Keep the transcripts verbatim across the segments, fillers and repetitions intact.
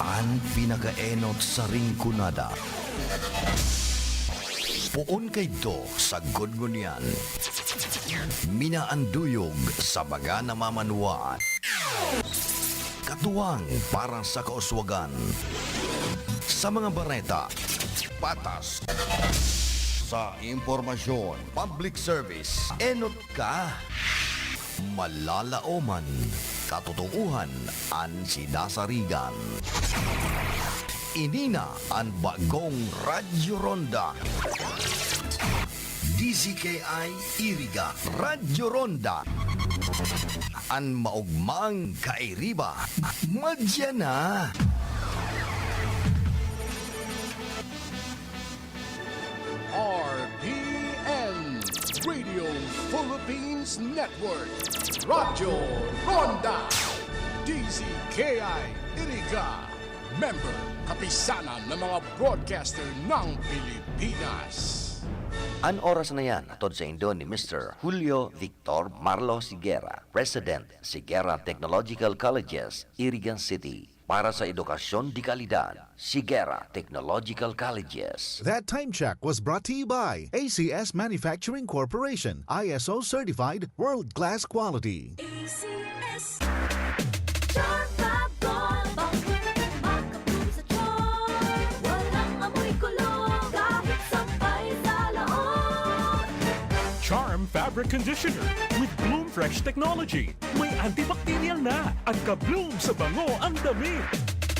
An pinakaenot sa Rinconada. Poon kaidto sagkod ngunyan. Minaanduyog sa mga namamanwaan. Katuwang para sa kauswagan. Sa mga bareta, patas. Sa impormasyon, public service, enot ka. Malalaoman, katotoohan an sinasarigan. Ini na an bagong Radyo Ronda. D Z K I Iriga, Radyo Ronda. An maogmang kairiba, madya na. R P N, Radio Philippines Network, Radyo Ronda, D Z K I Iriga, member, kapisanan ng mga broadcaster ng Pilipinas. An oras na yan, hatod saindo ni Mister Julio Victor Marlo Sigera, President, Sigera Technological Colleges, Iriga City. Para sa edukasyon de kalidad, Sigera Technological Colleges. That time check was brought to you by A C S Manufacturing Corporation, I S O certified, world-class quality. A C S. Charm Fab Gold, bangkong makabloom sa charm. Walang amoy kulo, kahit sampay sa laot. Charm Fabric Conditioner with Bloom Fresh Technology. May antibacterial na at ka-bloom sa bango ang damit.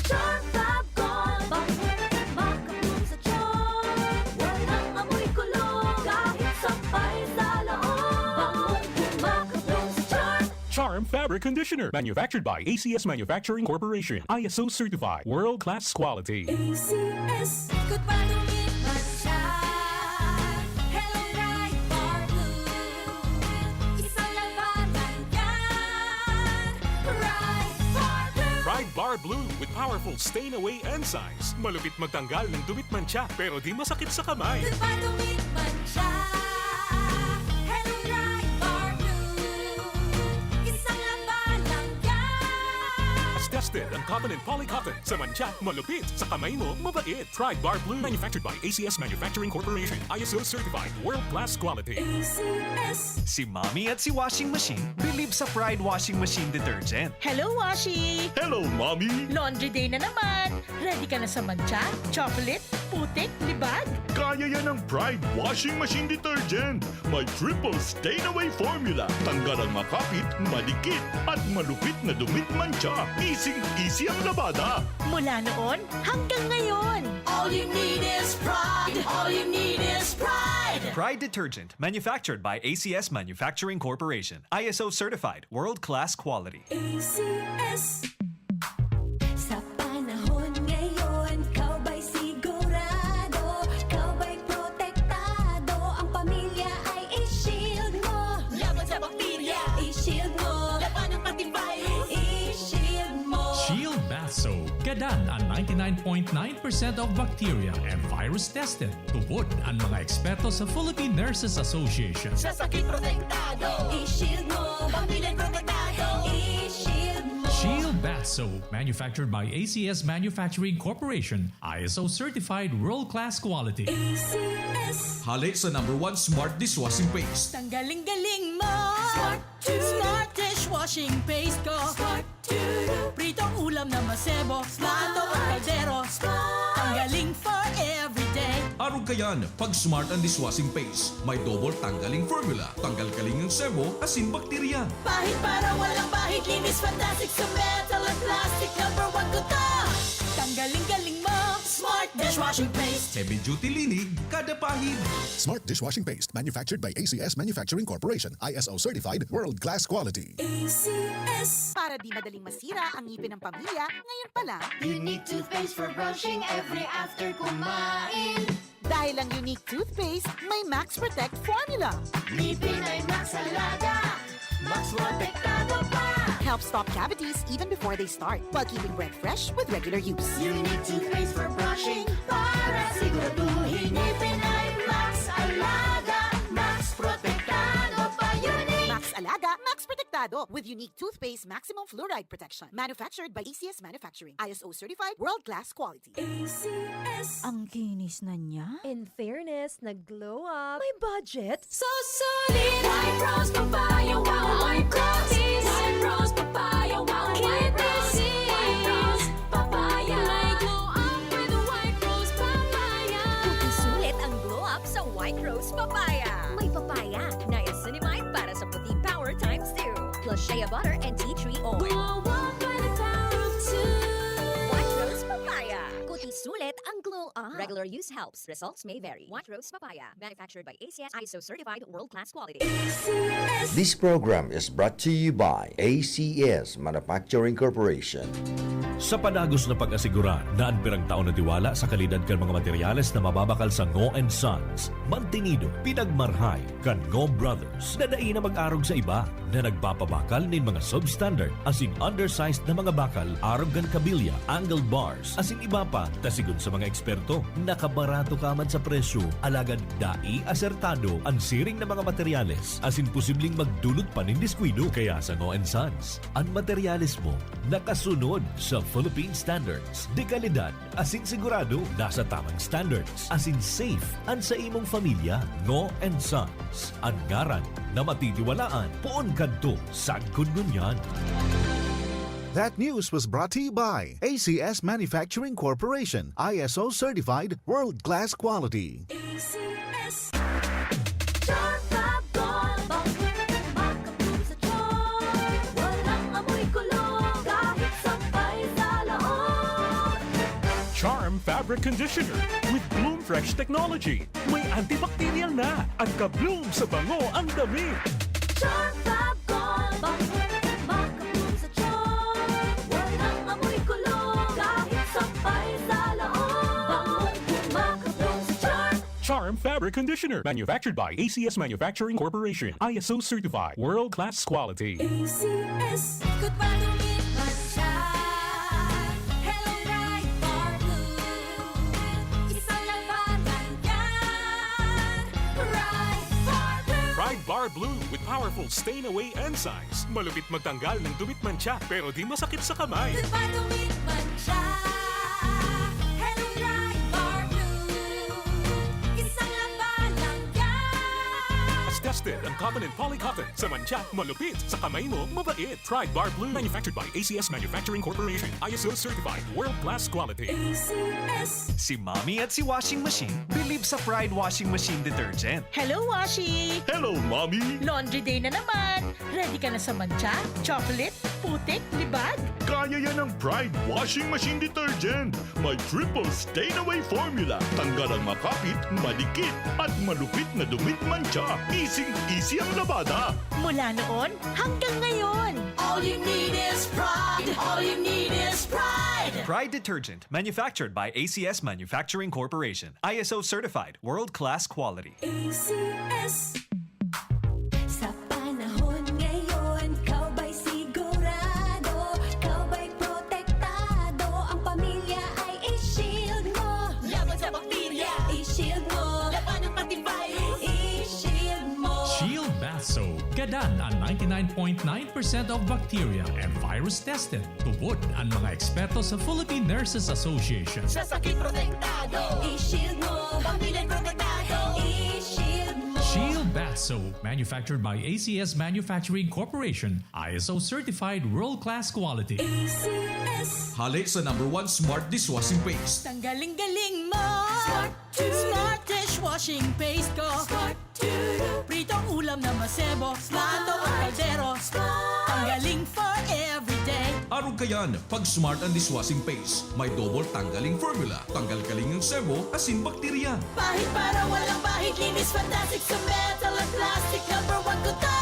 Charm Fab Gold, bangkong makabloom sa charm. Walang amoy kulo, kahit sampay sa laot. Bangong makabloom sa charm. Charm Fabric Conditioner, manufactured by A C S Manufacturing Corporation, I S O certified, world-class quality. A C S. Good pa, dumit man siya. Hello, Pride Bar Blue. Isang labanan yan. Pride Bar Blue. Pride Bar Blue with powerful stain away enzymes. Malupit magtanggal ng dumit mantsa, pero di masakit sa kamay. Good pa, dumit man siya. Hello, Pride Bar Blue. Isang labanan yan. Tested ang cotton and polycotton. Sa mantsa, malupit. Sa kamay mo, mabait. Pride Bar Blue. Manufactured by A C S Manufacturing Corporation. I S O certified. World class quality. A C S. Si Mommy at si Washing Machine bilib sa Pride Washing Machine Detergent. Hello, Washi! Hello, Mommy! Laundry day na naman! Ready ka na sa mantsa, chocolate, putik, libag? Kaya yan ng Pride Washing Machine Detergent! May triple stain away formula. Tanggal ang makapit, madikit, at malupit na dumit mantsa. Easy-easy ang labada. Mula noon hanggang ngayon. All you need is Pride. All you need is Pride. Pride Detergent, manufactured by A C S Manufacturing Corporation. I S O certified, world-class quality. A C S. Sa panahon ngayon, ikaw ba'y sigurado? Ikaw ba'y protektado? Ang pamilya ay i-shield mo. Laban sa bakterya, i-shield mo. Labanan pati virus, i-shield mo. Shield Bath Soap. Gadan an ninety-nine point nine percent of bacteria and virus tested. Tubod an mga eksperto sa Philippine Nurses Association. Sa sakit protektado, i-shield mo. Pamilya protektado, i-shield mo. Shield Bath Soap, manufactured by A C S Manufacturing Corporation, I S O certified world-class quality. A C S. Hale sa number one smart dishwashing paste. Tanggaling-galing mo. Smart Smart dishwashing paste ko. Smart. Pritong ulam na masebo. Plato o kaldero. Smart. Tanggaling for everyday. Arog kayan, pag Smart ang dishwashing paste, may double tanggaling formula. Tanggal kaling ang sebo, asin bakterya. Pahid para walang bahid, linis fantastic sa metal at plastic. Number one ko to. Tanggaling-galing mo. Smart dishwashing paste. Heavy duty linig, kada pahid. Smart dishwashing paste, manufactured by A C S Manufacturing Corporation, I S O certified, world class quality. A C S. Para di madaling masira ang ngipin ng pamilya, ngayon pa lang. Unique toothpaste for brushing every after kumain. Dahil ang Unique Toothpaste may Max Protect Formula. Ngipin ay Max Alaga, Max Protektado pa. Help stop cavities even before they start, while keeping breath fresh with regular use. Unique toothpaste for brushing para siguraduhin ngipin ay Max Alaga, Max Protektado pa. Unique. Max Alaga, Max Protektado with unique toothpaste maximum fluoride protection. Manufactured by A C S Manufacturing. I S O certified, world-class quality. A C S. Ang kinis na niya. In fairness, nag-glow up. May budget? So solid! White Rose Papaya, wow! White Rose! White Rose Papaya, wow! White Rose! White Rose Papaya! May glow up with White Rose Papaya! Puti sulit ang glow up sa White Rose Papaya. May papaya, niacinamide para sa puti power times two. Plus shea butter and tea tree oil. Glow up by the power of two. White Rose Papaya. Puti sulit ang glow up. Regular use helps. Results may vary. White Rose Papaya. Manufactured by A C S, I S O certified, world-class quality. A C S. This program is brought to you by A C S Manufacturing Corporation. Sa padagos na pag-asigurar na an pirang taon na tiwala sa kalidad kan mga materyales na mababakal sa Ngo and Sons, mantinido, pinagmarhay kan Ngo Brothers na dai na mag-arog sa iba, na nagpapabakal nin mga substandard asin undersized na mga bakal arog kan kabilya, angle bars, asin iba pa, ta sigon sa mga eksperto, nakabarato ka man sa presyo, alagad dai asertado an siring na mga materyales, asin posibleng magdulot pa nin diskuido. Kaya sa Ngo and Sons, an materyales mo nakasunod sa Philippine standards de kalidad asin sigurado nasa tamang standards asin safe an sa imong pamilya. Ngo and Sons, an ngaran na matitiwalaan poon kadto sagkod ngunyan. That news was brought to you by A C S Manufacturing Corporation, I S O certified, world-class quality. A C S. Charm Fab Gold, bangkong makabloom sa charm. Walang amoy kulog, kahit sampay sa laog. Charm Fabric Conditioner with Bloom Fresh Technology. May antibacterial na at ka-bloom sa bango ang damit. Charm Fab Gold, bangkong makabloom sa charm. Walang amoy kulog, kahit sampay sa laog. Bangong makabloom sa charm. Charm Fabric Conditioner. Manufactured by A C S Manufacturing Corporation. I S O certified. World-class quality. A C S. Good pa tumit man siya. Hello, Pride Bar Blue. Isang labanan yan. Pride Bar Blue. Pride Bar Blue with powerful stain away enzymes. Malupit magtanggal ng dumit mantsa, pero di masakit sa kamay. Good pa tumit man siya. Hello, Pride Bar Blue. Isang labanan yan. Mas tested ang cotton and poly cotton. Sa mantsa, malupit. Sa kamay mo, mabait. Pride Bar Blue. Manufactured by A C S Manufacturing Corporation. I S O certified. World-class quality. A C S. Si Mommy at si Washing Machine believe sa Pride Washing Machine Detergent. Hello, Washi! Hello, Mommy! Laundry day na naman! Ready ka na sa mantsa, chocolate, putik, libag? Kaya yan ng Pride Washing Machine Detergent. May triple stain away formula. Tanggal ang makapit, madikit, at malupit na dumit mantsa. Easy-easy ang labada. Mula noon hanggang ngayon. All you need is Pride. All you need is Pride. Pride Detergent, manufactured by A C S Manufacturing Corporation. I S O certified, world-class quality. A C S. Sa panahon ngayon, ikaw ba'y sigurado? Ikaw ba'y protektado? Ang pamilya ay i-shield mo. Laban sa bakterya, i-shield mo. Labanan pati virus, i-shield mo. Shield Bath Soap. Gadan an ninety-nine point nine percent of bacteria and virus tested. Tubod an mga eksperto sa Philippine Nurses Association. Sa sakit protektado, i-shield mo. Pamilya protektado, i-shield mo. Shield Bath Soap, manufactured by A C S Manufacturing Corporation, I S O certified world-class quality. A C S. Hale sa number one smart dishwashing paste. Tanggaling-galing mo! Smart Smart dishwashing paste ko. Smart Pritong ulam na masebo, plato o kaldero. Ang galing for everyday. Arog kayan, pag Smart ang dishwashing paste, may double tanggaling formula, tanggal kaling ang sebo, asin bakterya. Pahid para walang bahid, linis fantastic sa metal at plastic. Number one ko to.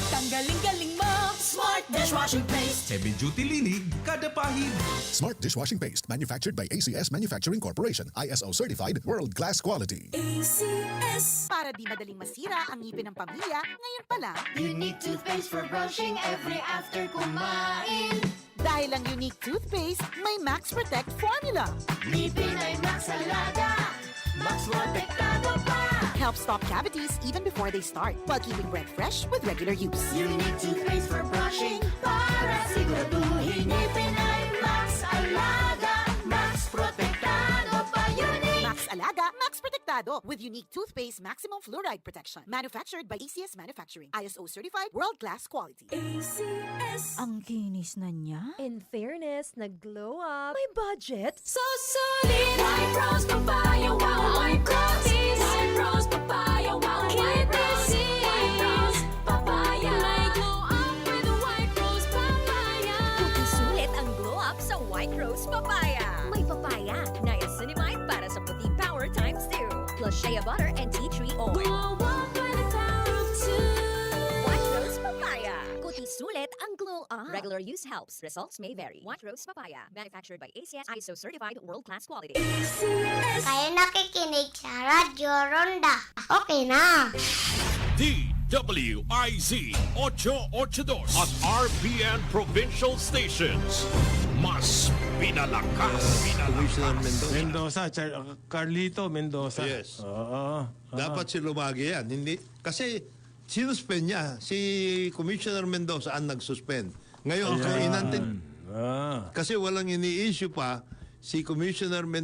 Tanggaling-galing mo, Smart dishwashing paste. Heavy duty linig, kada pahid. Smart dishwashing paste, manufactured by A C S Manufacturing Corporation, I S O certified, world class quality. A C S. Para di madaling masira ang ngipin ng pamilya, ngayon pa lang. Unique toothpaste for brushing every after kumain. Dahil ang Unique toothpaste may Max Protect formula. Ngipin ay Max Alaga, Max Protektado pa. Helps stop cavities even before they start, while keeping breath fresh with regular use. Unique toothpaste for brushing para siguraduhin ngipin ay Max Alaga, Max Protektado pa Unique. Max Alaga, Max Protektado, with Unique Toothpaste Maximum Fluoride Protection. Manufactured by A C S Manufacturing. I S O certified, world-class quality. A C S. Ang kinis na niya. In fairness, nag-glow up. May budget. Sa Solid White Rose Papaya, wow, ang coffee. White Rose Papaya, wow, White Rose, White Rose Papaya. May glow up with White Rose Papaya. Kuti sulit ang glow up sa White Rose Papaya. May papaya, niacinamide para sa puti power times two. Plus shea butter and tea tree oil. Glow up with the power of two. White Rose Papaya. Kuti sulit ang glow up. Regular use helps. Results may vary. White Rose Papaya. Manufactured by A C S, I S O certified, world-class quality. Kayo nakikinig sa Radyo Ronda. Okay na. D W I Z ocho ocho dos at R P N Provincial Stations. Mas pinalakas. Commissioner Mendoza. Mendoza, Char- Carlito Mendoza. Yes. Oo. Dapat si Lumagi yan. Hindi, kasi sinuspend niya. Si Commissioner Mendoza ang nag-suspend. Ngayon, kung inantin- Ah. kasi walang ini-issue pa si Commissioner Mendoza.